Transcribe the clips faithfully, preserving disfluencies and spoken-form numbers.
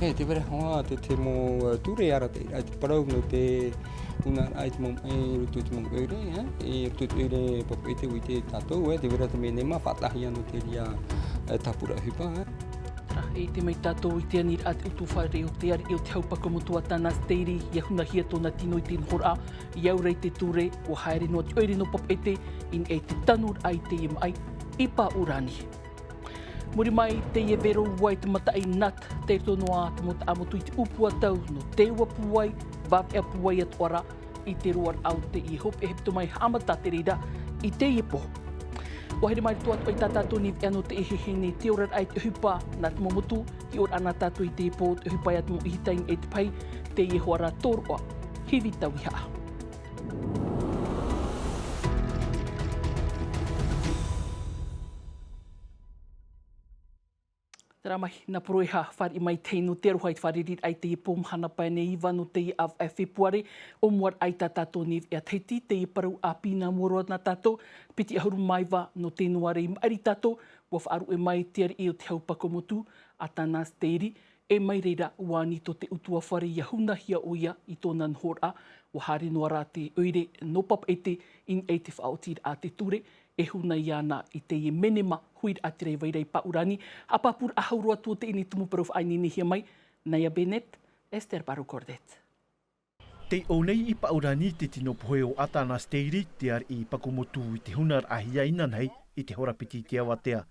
E te vera hoa te, te mau, uh, ture ara te, ai te parau nō te huna ai te mau, e roto i te mau ʻoire, e, e roto i te ʻoire papaʻete ʻo ʻite tātou, e, te vera te menema faʻatahi anō te ria, e, tāpura ʻohipa, e. Tara, e ʻite mai tātou i te aniraʻa te ʻutuāfare o te ariʻi o te hau pakumotu Atanas Teiri, ʻia hunahia tōna tino i te nohoraʻa, i aura i te ture, ʻua haere noa te ʻoire nō papaʻete, i niʻa i te tanuraʻa i teie maʻi, i Paʻurani. Muri mai teie vero ua i te mataʻi Nat, tei roto noa te mau taʻamotu i te ʻūpua tau nō te ua pūai, vāvea pūai atoʻa ra, i te roaraʻa o teie hopeʻa hepetoma e haʻamata te reira i teie pō. ʻUa haere mai roto atoʻa i tā tātou nei veʻa nō teie heheni, te oraraʻa i te ʻohipa nā te mau motu, hiʻoraʻa nā tātou i teie pō, te ʻohipa ia te mau ʻihitai i te pahi, teie hoʻi rā tōroʻa, hivi tauihaʻa. Terā mai, nā Poroeha, fāriʻi mai te nō te aroha i te fārereiraʻa i teie pō mahana pae nei iva nō teie ʻāvaʻe Fepuare, ʻōmuaraʻa i tā tātou nei veʻa Tahiti, teie parau ʻāpī nā mua roa nā tātou, piti ʻahuru mā iva nō te Ianuare i maʻiri tātou, ʻua faʻaruʻe mai te ariʻi o te hau pakumotu, Atanas Teiri, e mai reira ʻua ani tō te ʻutuāfare ʻia hunahia ʻoia i tōna nohoraʻa, ʻua haere noa rā te ʻoire nō papaʻete i niʻa i te faʻaotiraʻa a te ture, e huna iāna i teie menema huiraʻatira i Paʻurani, haʻapāpūraʻa hau roa atu o teie nei tumu parau faʻaineinehia mai, Naya Bennett, Esther Barrow-Cordet. Tei ʻō nei i Paʻurani te tino pohe o Atanas Teiri, te ariʻi pakumotu i te hunaraʻahia inanahi i te hora piti i te avatea.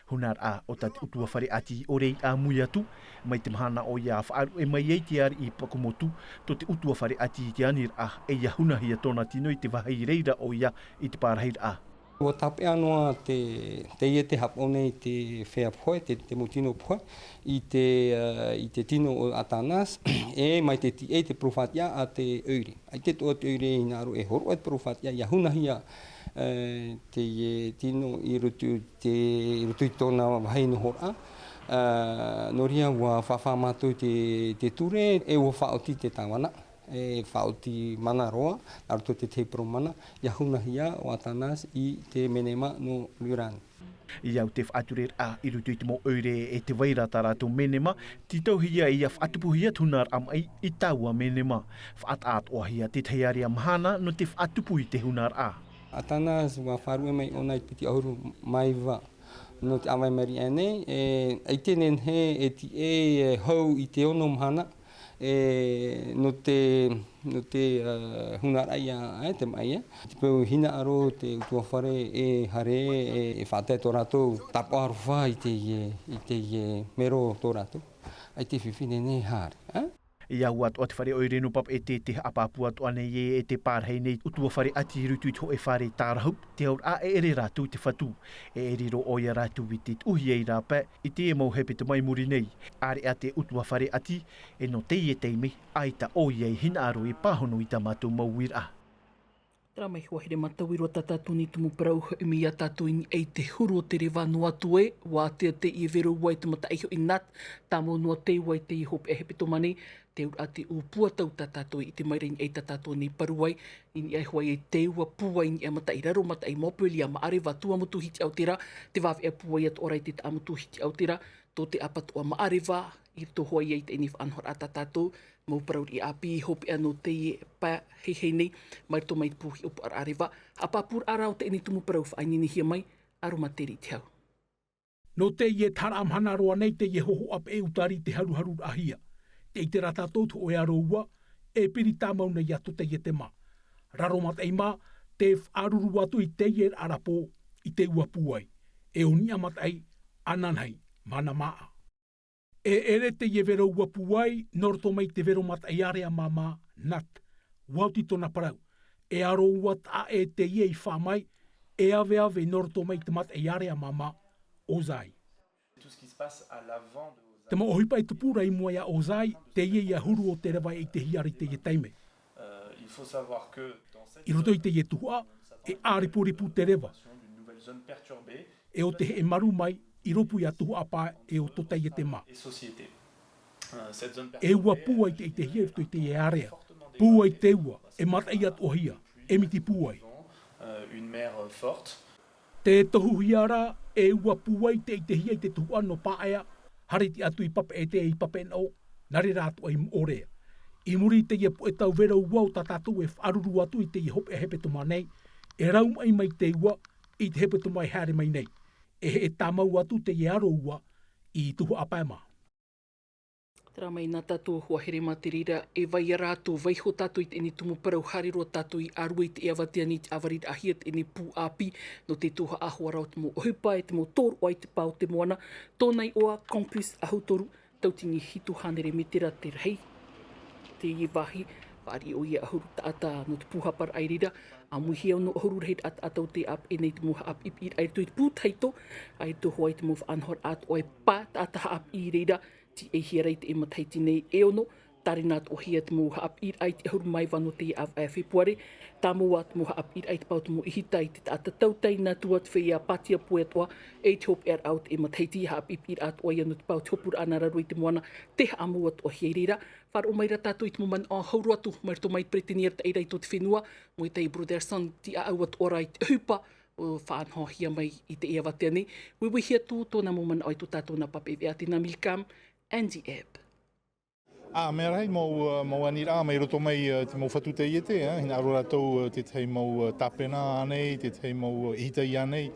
Hunaraʻa o tā te ʻutuāfare ʻāti ʻore i ʻāmui atu, mai te mahana ʻoia faʻaruʻe mai ai te ariʻi pakumotu, tō te ʻutuāfare ʻāti i te aniraʻa, e ʻia hunahia tōna tino i te vāhi reira ʻoia i te pārahiraʻa. ʻUa tāpeʻa noa te, teie te haʻapaʻo nei te feiā pohe, te, te mau tino pohe, i te, ā, i te tino o Atanas, e mai te tiʻa i te parau faʻatiʻa a te ʻoire. ʻAita atoʻa te ʻoire i hinaʻaro e hōroʻa te parau faʻatiʻa, ʻia hunahia, ā, teie tino i roto i te, i roto i tōna vāhi nohoraʻa. Ā, nō reira ʻua fāfā mātou i te, te ture, e ʻua faʻaoti te tāvana. E faʻaoti mana roa, nā roto i te tahi parau mana, ʻia hunahia ʻo Atanas i te menema nō Lurani. I au te faʻatureraʻa i roto i te mau ʻoire e tē vai ra tā rātou menema, tītauhia ʻia faʻatupuhia te hunaraʻa maʻi i taua menema. Faʻataʻatoʻahia te tahi ārea mahana nō te faʻatupu i te hunaraʻa. Atanas, ʻua faʻaruʻe mai ʻōna i te piti ʻahuru mā iva nō te ʻāvaʻe maʻiri aʻe nei, e, ʻaita e nehenehe e tiʻa e hau i te ono mahana, e, nō te, nō te, ā, hunaraʻa ia, e, te maʻi, e. Te peu hinaʻaro te ʻutuāfare e haere, e, e faʻatae tō rātou tāpaʻo aroha i teie, i teie mero tō rātou. ʻAita e fifi nehenehe e haere, e. E au atoʻa te fare ʻoire nō Papeʻete, tē haʻapāpū atoʻa nei e, e te pārahi nei ʻutuāfare ʻāti i roto i te hōʻē fare tārahu, te auraʻa e ʻere rātou i te fatu. E, e riro ʻoia rātou i te tuʻuhia i rāpae, i teie mau hepetoma i muri nei. ʻĀreʻa te ʻutuāfare ʻāti, e nō teie taime, ʻaita ʻoia i hinaʻaro e pāhono i tā mātou mau uiraʻa. Terā mai, ʻua haere mātau i roto tā tātou nei tumu parau, hoʻi mai ia tātou i niʻa i te huru o te reva noa atu ē, ʻua ātea teie vero ua i te mataʻi hoʻi Nat, tāmau noa te ua i teie hopeʻa hepetoma nei, te auraʻa te ʻūpua tau tā tātou i ʻite mai ra i niʻa i tā tātou nei parau ai, i niʻa hoʻi i te ua pūai i niʻa mata i raro mata i Montpellier, Maʻareva, Tuamotu, Hitiaʻōtera, te vāvea pūai atoʻa ra i te Taʻamotu, Hitiaʻōtera, tō te ʻāpatoʻa Maʻareva, i roto hoʻi i teie nei faʻanahoraʻa tā tātou, mau parau riʻi ʻāpī, hopeʻa nō teie pae heheni, mai roto mai te pū hiʻopoʻaraʻa reva, haʻapāpūraʻa rā o teie nei tumu parau faʻaineinehia mai, ʻAromateri Te Hau. Nō teie taharaʻa mahana roa nei teie hōhoʻa peʻe utari tē haruharuraʻahia. Tē ʻite ra tātou te hōʻē aro ua, e piri tāmau nei atu teie tema. Raro mataʻi mā, tē faʻaruru atu i teie raʻa pō, i te ua pūai. E o niʻa mataʻi, ananahi, mānamāʻa. E ʻere teie vero ua pūai, nō roto mai te vero mataʻi ārea māmā, Nat. ʻUa oti tōna parau. E aro ua taʻa ʻē teie i fā mai, e aveave nō roto mai te mataʻi ārea māmā, Ozai. Te mau ʻohipa e tupu ra i mua ia Ozai, teie ia huru o te reva e ʻitehia ra i teie taime. I roto i teie tuhaʻa, e ʻāripuripu te reva. E o te heʻe maru mai, i rōpū ia tuhaʻa pae, e o tō teie tema. E ua pūai tē ʻitehia i roto i teie ārea. Pūai te ua, e mataʻi atoʻahia, e miti pūai. Tē tohuhia ra, e ua pūai tē ʻitehia i te tuhaʻa nō Paea, haere tiʻa atu i Papeʻete, i Papeʻenaʻo, Nā reira atu ai moʻorea. I muri i teie puʻe tau vero ua o tā tātou e faʻaruru atu i teie hopeʻa hepetoma nei, e rau maʻi mai te ua i te hepetoma e haere mai nei, e heʻe tāmau atu teie aro ua i tuhaʻa pae mā. Tērā mai nā tātou hoa here mā te reira, e vai ia rātou, vaiho tātou i teie nei tumu parau, haere roa tātou i ʻārue i te ʻeavateane i te ʻāvariraʻahia teie nei pū ʻāpī, nō te tuhaʻa hoʻi rā o te mau ʻohipa e te mau tōroʻa i te pā o te moana, tōna iʻoa Campus Ahutoru, tautini hitu hānere mētera te rahi. Teie vāhi, fāriʻi ʻoia ʻahuru taʻata nō te pū hāpaʻiraʻa i reira, ʻāmuihia nō ʻahuru rahiraʻa taʻata o tē ʻāpeʻe nei te mau haʻapiʻipiʻiraʻa i roto i te pū tahito, ʻaita hoʻi te mau faʻanahoraʻa atoʻa e pae taʻata haʻapiʻi i reira, tīaʻihia ra i teie matahiti nei e ono, tārena atoʻahia te mau haʻapiʻiraʻa i te ʻahuru mā iva nō teie ʻāvaʻe a Fepuare, tāmau ā te mau haʻapiʻiraʻa i te pā o te mau ʻihitai, te taʻata tautai nā tua te feiā pātia pohe atoʻa, e i te hopeʻaraʻa o teie matahiti, haʻapiʻipiʻiraʻa atoʻa ia nō te pā o te hopuraʻa nā raro i te moana, te haʻamau atoʻahia i reira. Faʻaroʻo mai ra tātou i te mau manaʻo hau roa atu, mai roto mai te peretiteni arataʻi ra i tō te fenua, Moetai Brotherson, tiʻaʻau atoʻa ra i te ʻohipa, ʻo faʻanahohia mai i teie ʻeavateane. Uiuihia atu tōna mau manaʻo i tō tātou nā papeʻeveʻa Tina Milcam, Andy Ebb. ʻĀ, mea rahi mau, ā, mau aniraʻa mai roto mai, ā, te mau fatu taiete, ā, hinaʻaro rātou, ā, te tahi mau, ā, tāpena ānei, te tahi mau, ā, ʻihitai ānei,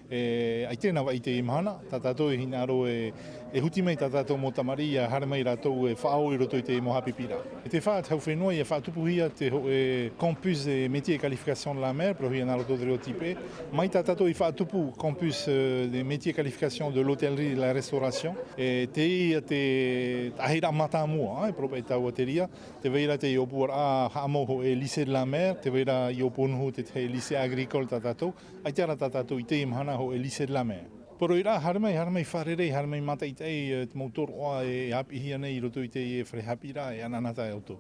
e, ʻaita nā vaʻi i teie mahana, tā tātou e hinaʻaro e, e huti mai tā tātou mau tamariʻi, ʻia haere mai rātou e faʻaō i roto i teie mau haʻapiʻiraʻa. E te fā, te hau fenua, ʻia faʻatupuhia te hōʻē Campus des métiers et qualifications de la mer, parauhia nā roto te reo tīpeʻe. Mai tā tātou i faʻatupu Campus, ā, des métiers et qualifications de l'hôtellerie et de la restauration. E teie te tahi ra mātāmua, ā, e parau paʻi tāua te reira. Tē vai ra te ʻōpuaraʻa haʻamau hōʻē Lycée de la mer, tē vai ra i ʻŌponuhu te tahi Lycée agricole tā tātou, ʻaita rā tā tātou i teie mahana hōʻē Lycée de la mer. Poroʻi ra, haere mai, haere mai fārerei, haere mai mātaʻitaʻi, ā, te mau tōroʻa e haʻapiʻihia nei i roto i teie fare haʻapiʻiraʻa, e anaanatae ʻoutou.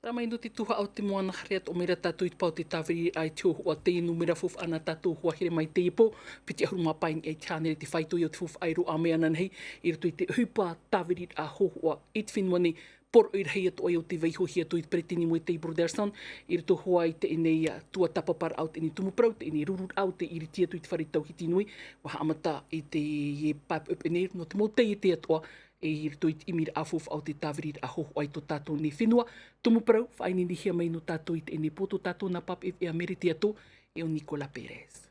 Tārā mai nō te tuhaʻa o te moana, haere atoʻa mai ra tātou i te pae o te tāviriraʻa i te hōhoʻa, teie nūmera faufaʻa nā tātou e hoa here mai teie pō, piti ʻahuru mā pae i niʻa i te hānere te faito ia o te faufaʻa e roaʻa mai ananahi, i roto i te ʻohipa tāviriraʻa hōhoʻa i te fenua nei, poroʻi rahi atoʻa ia o tē vaihohia atu i te peretiteni Moetai Brotherson, i roto hoʻi i teie nei, ā, tuatāpaparaʻa o teie nei tumu parau, teie nei rururaʻa o tē iriti atu i te fare tauhiti nui, ʻua haʻamata i teie pae poʻipoʻi nei, nō te mau taiete atoʻa, e i roto i te ʻimiraʻa faufaʻa o te tāviriraʻa hōhoʻa i tō tātou nei fenua, tumu parau, faʻaineinehia mai nō tātou i teie nei pō tō tātou nā papeʻeveʻa Merete Ato, e ʻo Nicolas Pérez.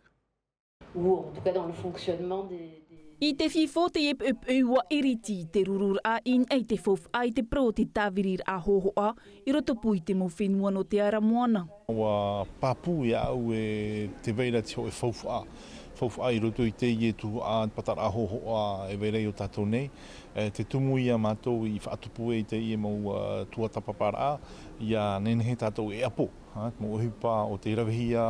Ou en tout cas dans le fonctionnement des, des I te fifi o teie poʻipoʻi ua iriti te rururaʻa i niʻa i te faufaʻa i te parau o te tāviriraʻa hōhoʻa i rotopū i te mau fenua nō te ara moana. ʻUa pāpū iāʻu e tē vai ra te hōʻē faufaʻa, faufaʻa i roto i teie tuhaʻa pataraʻa hōhoʻa e vai ra i ō tātou nei. E, te tumu ia mātou i faʻatupu ai i teie mau, ā, tuatāpaparaʻa, ʻia nehenehe tātou e ʻapo, ā, te mau ʻohipa o tē ravehia,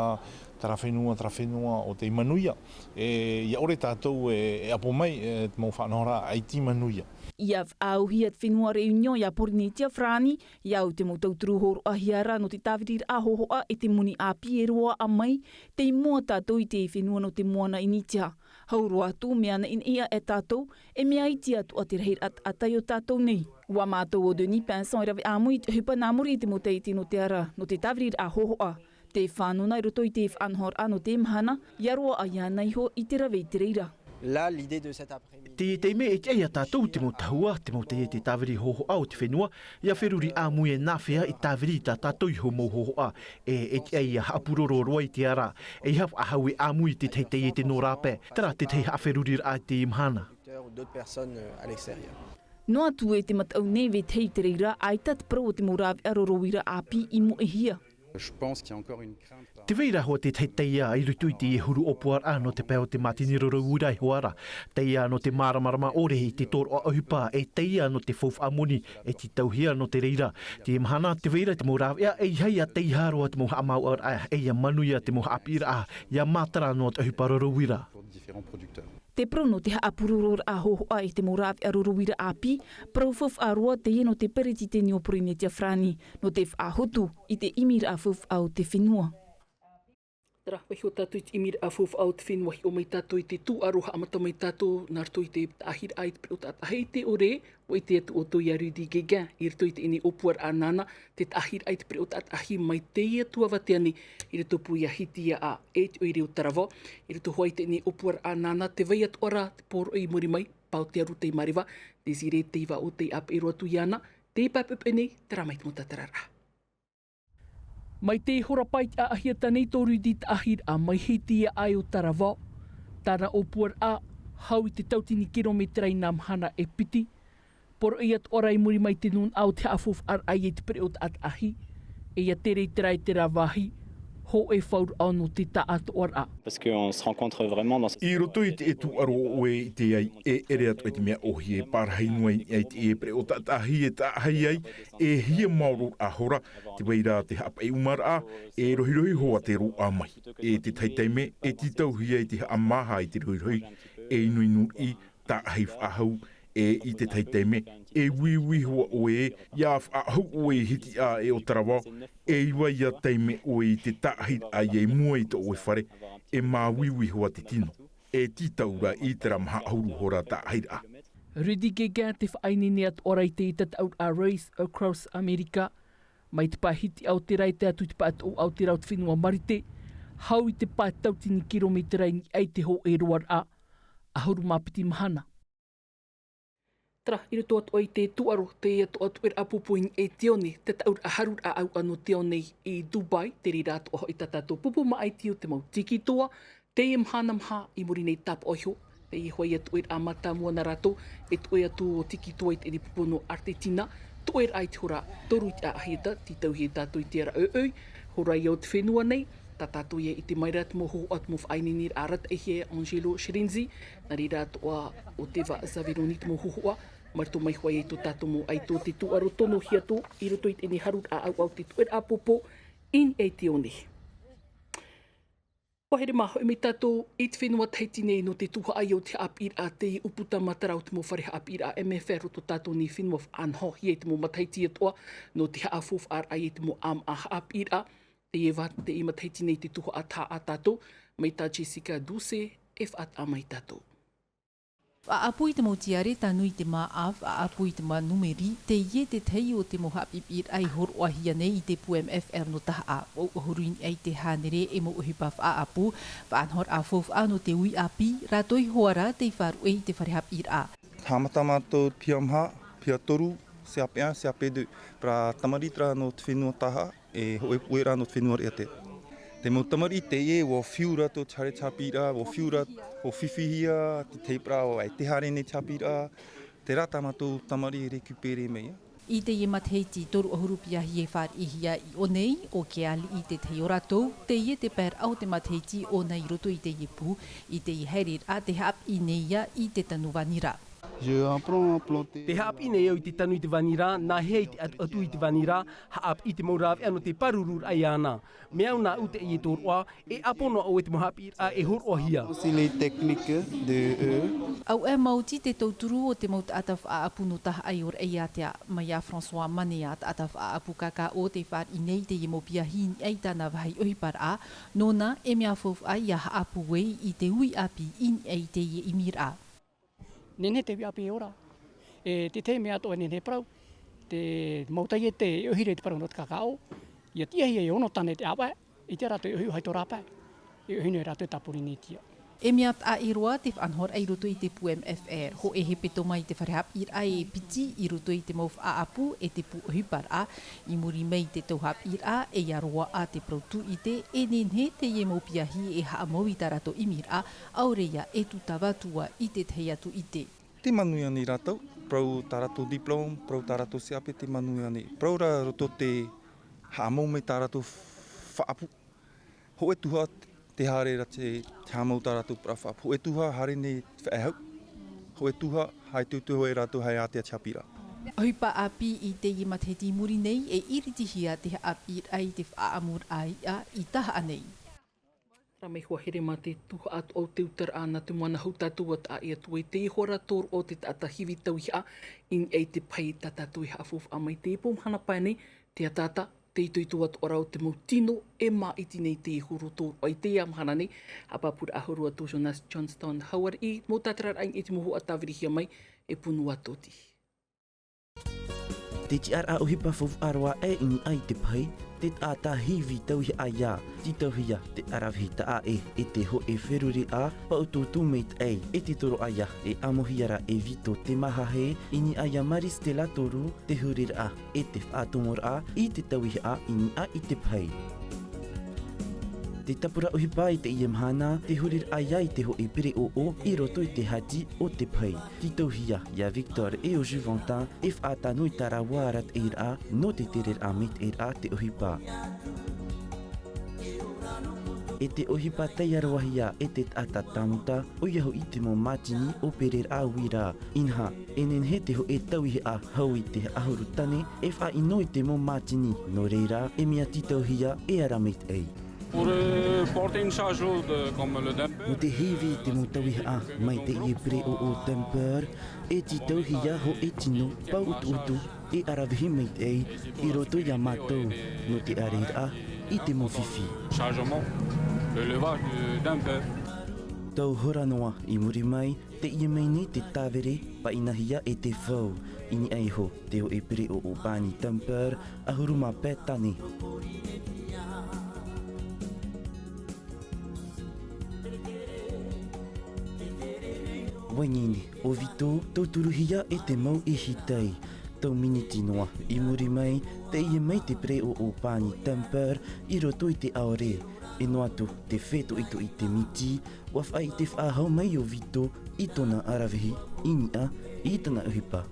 terā fenua, terā fenua, o tē manuia. E, ʻia ʻore tātou e, e ʻapo mai, e, te mau faʻanahoraʻa ʻaita i manuia. ʻIa faʻaauhia te fenua Réunion ia Pōrīnetia Farāni, ʻia au te mau tauturu hōroʻahia ra nō te tāviriraʻa hōhoʻa e te moni ʻāpī e roaʻa mai, tei mua tātou i te fenua nō te moana i Initia. Hau roa atu, mea naʻinaʻi aʻe tātou, e mea iti atoʻa te rahiraʻa taʻata i ō tātou nei. ʻUa mātau ʻo Denis Pinson e rave ʻāmui i te ʻohipa nā muri i te mau taiete nō te ara, nō te tāviriraʻa hōhoʻa. Tē fānau na i roto i te faʻanahoraʻa nō te mahana, ʻia roaʻa iāna iho i te rave i te reira. Là, l'idée de cet après-midi. Teie taime e tiʻa ia tātou te mau tahua, te mau taiete tāviri hōhoʻa o te fenua, ʻia feruri ʻāmui e nāfea e tāviri tā tātou iho mau hōhoʻa. E, e tiʻa ia haʻapuroro roa i te ara, ʻeiaha faʻahou e ʻāmui i te tahi taiete nō rāpae, terā te tahi haʻaferuriraʻa i teie mahana. D'autres personnes, euh, à l'extérieur. Noa atu e te mataʻu nei, vetahi i te reira, ʻaita te parau o te mau rāveʻa roro uira ʻāpī i moʻehia. Je pense qu'il y a encore une crainte par Tē vai ra hoʻi te tahi taiā i roto i teie huru ʻōpuaraʻa nō te pae o te mātini roro uira iho ā ra. Taiā nō te māramarama ʻore i te tōroʻa ʻohipa, e taiā nō te faufaʻa moni e tītauhia nō te reira. Teie mahana, tē vai ra te mau rāveʻa, ʻeiaha ia taiā roa te mau haʻamāuʻaraʻa, e ʻia manuia te mau haʻapiʻiraʻa, ʻia mātara noa te ʻohipa roro uira. Pour différents producteurs. Te parau nō te haʻapurororaʻa hōhoʻa i te mau rāveʻa roro uira ʻāpī, parau faufaʻa roa teie nō te peretiteni o Pōrīnetia Farāni, nō te faʻahotu i te ʻimiraʻa faufaʻa o te fenua. Terā, vaiho tātou i te ʻimiraʻa faufaʻa o te fenua, hiʻo mai tātou i te tūʻaro, haʻamata mai tātou nā roto i te taʻahiraʻa i te pereʻoʻo taʻataʻahi, tē ʻore, ʻua ʻite atu ʻoutou ia Rudy Guéguen, i roto i teie nei ʻōpuaraʻa nāna, te taʻahiraʻa i te pereʻoʻo taʻataʻahi mai teie tuavateane, i roto pū ia Hitiaʻa, e te ʻoire o Tarava, i roto hoʻi i teie nei ʻōpuaraʻa nāna, tē vai atoʻa ra te poroʻi i muri mai, Pau Te Aru Teimareva, Desiree Teiva o tei ʻāpeʻe roa atu iāna, tei papeʻapeʻa nei, terā mai te mau tātararaʻa. Mai te hora pae i te ʻaʻahiata nei tō Rudy Taʻahiraʻa mai Hitiaʻai o Taravao. Tāna ʻōpuaraʻa, hau i te tautini kirometera i nā mahana e piti. Poroʻi atoʻa ra i muri mai te nūnaʻa o te haʻafaufaʻaraʻa i te pereʻoʻo taʻataʻahi. E ia tere i te raʻa i terā vāhi, hōʻē fauraʻa nō te taʻatoʻaraʻa. Parce qu'on se rencontre vraiment dans I roto i te tūʻaro ʻoe i te ai, e ʻere atu ai te mea ʻōhie, e pārahi noa i niʻa i te pereʻoʻo taʻataʻahi e taʻahi ai, e hia maoro raʻa hora, te vai ra te haʻapaʻi ʻumaraʻa, e rohirohi hoʻi te roaʻa mai. E te tahi taime, e tītauhia i te haʻamāha i te rohirohi, e inuinu riʻi, taʻahi faʻahou, e i te tahi taime, e uiui hoʻi ʻoe, ia faʻahou ʻoe i Hitiaʻai o Taravao, e iva ia taime ʻoe i te taʻahiraʻa i mua i tō ʻoe fare, e māuiui hoʻi te tino. E tītau ra i terā maha ʻahuru hora taʻahiraʻa. Rudy Guéguin te faʻaineine atoʻa ra i te tataʻuraʻa Race Across America, mai te pae Hitiaʻai o te Ra e tae atu i te pae Toʻoʻa o te Ra o te fenua Marite, hau i te pae tautini kirometera i niʻa i te hōʻē roaraʻa, ʻahuru mā piti mahana. Terā, i roto atoʻa i te tūʻaro, teie atoʻa tuʻeraʻa pōpō i niʻa i te ao nei, te tataʻuraʻa haruraʻa ʻauʻa nō te ao nei i Dubai, te reira atoʻa hoʻi tā tātou pōpō māʻiti o te mau tikitoa, teie mahana maha i muri nei tāpaʻo iho, teie hoʻi ia tuʻeraʻa mātāmua nā rātou, e tuʻe atu ʻo tikitoa i te ʻere pōpō nō Argentina, tuʻeraʻa i te hora toru i te ʻaʻahiata, tītauhia tātou i te ara ʻoiʻoi, hora ia o te fenua nei, tā tātou ia ʻite mai ra te mau hōhoʻa, te mau faʻaineineraʻa arataʻihia e Angelo Scherinzi, nā reira atoʻa ʻo Teva Zaveroni te mau hōhoʻa, mai roto mai hoʻi i tō tātou mau ʻaito, te tūʻaro tonohia atu i roto i teie haruraʻa ʻauʻa o te tuʻeraʻa pōpō i niʻa i te ao nei. ʻUa haere mā hoʻi mai tātou i te fenua Tahiti nei nō te tuhaʻa ia o te haʻapiʻiraʻa, teie ʻūputa matara o te mau fare haʻapiʻiraʻa M F R o tō tātou nei fenua, faʻanahohia i te mau matahiti atoʻa nō te haʻafaufaʻaraʻa i te mau ʻāmaʻa haʻapiʻiraʻa. Teie va-, teie matahiti nei te tuhaʻa tahaʻa tātou, mai tā Jessica Doucet e faʻataʻa mai tātou. Faʻaʻapu i te mau tiare, tanu i te māʻa, faʻaʻapu i te mau numeri, teie te tahi o te mau haʻapiʻiraʻa i hōroʻahia nei i te pū M F R nō Tahaʻa. Vaʻu ʻahuru i niʻa i te hānere e mau ʻohipa faʻaʻapu, faʻanahoraʻa faufaʻa nō te uʻi ʻāpī, rātou iho ā rā tei faʻaruʻe i te fare haʻapiʻiraʻa. Haʻamata mātou piha maha, piha toru, C A P un, C A P deux, terā tamariʻi terā nō te fenua Tahaʻa, e hōʻē puʻe rā nō te fenua Raʻiātea. Te mau tamariʻi teie, ʻua fiu rātou te haere te haʻapiʻiraʻa, ʻua fiu rā, ʻua fifihia te teipara, ʻua ʻaita e haere nei te haʻapiʻiraʻa, terā tā mātou tamariʻi e récupérer mai. I teie matahiti toru ʻahuru piahi e fāriʻihia i ʻō nei, ʻo Kealiʻi te tahi o rātou, teie te paeraʻa o te matahiti ʻōna i roto i teie pū, i teie haereraʻa tē haʻapiʻi nei ia i te tanu vānira. Je apprends à planter. Tē haʻapiʻi nei au i te tanu i te vānira, nāhea i te ʻatuʻatu i te vānira, haʻapiʻi te mau rāveʻa nō te pārururaʻa iāna. Mea au nāʻu teie tōroʻa, e ʻapo noa ʻoe te mau haʻapiʻiraʻa e hōroʻahia. Aussi les techniques de eux. Auaʻe maoti te tauturu o te mau taʻata faʻaʻapu nō Tahaʻa i ʻō Raʻiātea, mai iā François Manea, taʻata faʻaʻapu kākāʻō tei fāriʻi nei i teie mau piahi i niʻa i tāna vāhi ʻohiparaʻa, nōna e mea faufaʻa ia haʻaʻapu ai i te uʻi ʻāpī i niʻa i teie ʻimiraʻa. Nehenehe te uʻi ʻāpī e ora. E te tahi mea atoʻa e nehenehe e parau, te mau taiete e ʻohire i te parau nō te kākāʻō, ia tiʻahia e ono tane te ʻāvaʻe, ʻite rātou e ʻohipa i tō rāpae, e ʻohi noa rātou i tā Pōrīnetia. E mea taʻa ʻē roa te faʻanahoraʻa i roto i te pū M F R, hōʻē hepetoma i te fare haʻapiʻiraʻa e piti i roto i te mau faʻaʻapu e te pū ʻohiparaʻa, i muri mai i te tau haʻapiʻiraʻa, e ia roaʻa te parau tūʻite, e nehenehe teie mau piahi e haʻamau i tā rātou ʻimiraʻa, ʻaore ia e tūtava atu ā i te tahi atu ʻite. Tē manuia nei rātou, parau tā rātou diplôme, parau tā rātou C A P, tē manuia nei. Parau rā roto te haʻamau mai tā rātou faʻaʻapu. Hōʻē tuhaʻa tē haere ra te, te haʻamau tā rātou parau faʻaʻapu. Hōʻē tuhaʻa haere nei faʻehau. Hōʻē tuhaʻa haʻaitoito hoʻi rātou haere ātea te haʻapiʻiraʻa. ʻOhipa ʻāpī i teie matahiti i muri nei, e iritihia te haʻapiʻiraʻa i te faʻaʻamuraʻa iʻa i Tahaʻa nei. Rā mai hoʻi, haere mā te tuhaʻa atoʻa o te utaraʻa nā te moana hou tātou ʻua taʻa ʻē atu ai. Teie hoʻi rā tōroʻa o te taʻata hivi tauihaʻa i niʻa i te pahi tā tātou e haʻafaufaʻa mai i teie pō mahana pae nei, te ataata, te itoito atoʻa rā o te mau tino e māʻiti nei i teie huru tōroʻa i teie mahana nei. Haʻapāpūraʻa huru atu Jonas Johnston Hauariʻi, mau tātararaʻa i niʻa i te mau hōhoʻa tāvirihia mai e Punua Toti. Te tiʻaraʻa ʻohipa faufaʻa roa ʻē i niʻa i te pahi, te taʻata hivi tauihaʻa ia, tītauhia te ʻaravihi taʻa ʻē, e te hōʻē feruriraʻa, paʻutuutu maitaʻi, e te toroʻa ia, e ʻamuhia ra e Vito Te Mahahe, i niʻa ia Maris Te Latoru, te huriraʻa, e te faʻatomoraʻa, i te tauihaʻa, i niʻa i te pahi. Te tapura ʻohipa i teie mahana, te huriraʻa ia i te hōʻē pereʻoʻo, i roto i te hati o te pahi. Tītauhia, ia Victor e ʻo Juventin, e faʻatano i tā rāua arataʻiraʻa, nō te tereraʻa maitaʻiraʻa te ʻohipa. E te ʻohipa taiaroahia e te taʻata tāmuta, ʻoia hoʻi te mau mātini ʻōpereraʻa uira. Inaha, e nehenehe te hōʻē tauihaʻa hau i te ʻahuru tane, e faʻaʻino i te mau mātini, nō reira, e mea tītauhia, e ara maitaʻi. Pour, euh, porter une charge lourde, euh, comme le dumper. Nō te hivi i te mau tauihaʻa, mai teie pereʻoʻo dumper, e tītauhia hōʻē tino, paʻutuutu, e ʻaravihi maitaʻi, i roto ia mātou, nō te ʻareraʻa, i te mau fifi. Chargement, le levage du dumper. Tau hora noa, i muri mai, teie mai nei te tāvere, paʻinahia e te fau, i niʻa iho, te hōʻē pereʻoʻo pani dumper, ʻahuru mā pae tane. Vaiiho nei, ʻo Vito, tauturuhia e te mau ʻihitai. Tau miniti noa, i muri mai, teie mai te pereʻoʻo pani dumper, i roto i te ʻaore. E noa atu, te fētoʻitoʻi te miti, ʻua faʻaʻite faʻahou mai ʻo Vito, i tōna ʻaravihi, i niʻa, i tāna ʻohipa.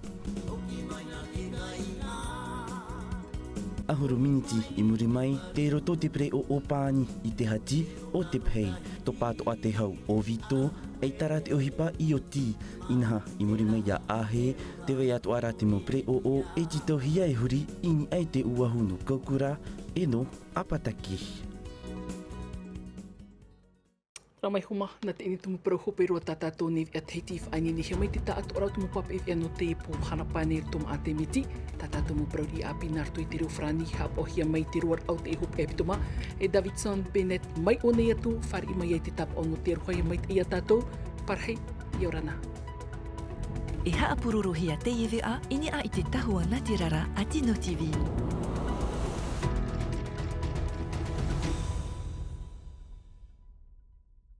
ʻAhuru miniti i muri mai, tei roto te pereʻoʻo pani i te hati o te pahi. Topa atoʻa te hau ʻo Vito, ʻaita rā te ʻohipa i oti. Inaha, i muri mai ia Ahe, tē vai atoʻa ra te mau pereʻoʻo, e tītauhia e huri i niʻa i te uahu nō Kaukura, e nō Apataki. Rā mai homa, nā teie nei tumu parau hope roa tā tātou nei veʻa Tahiti i faʻaineinehia mai te taʻatoʻaraʻa o tumu papaʻi veʻa nō teie pō mahana pae nei i roto maʻa te miti. Tā tātou mau parau riʻi ʻāpī nā roto i te reo farāni, haʻapaʻohia mai te roaraʻa o te ʻēhoparaʻa e Pito Mā, e Davidson Bennett, mai ʻō nei atu, fāriʻi mai ai te tāpaʻo nō te aroha ia maitaʻi ia tātou, pārahi, ʻia ora na. E haʻapurorohia teie veʻa i niʻa i te tahua nātirara a Tino TV.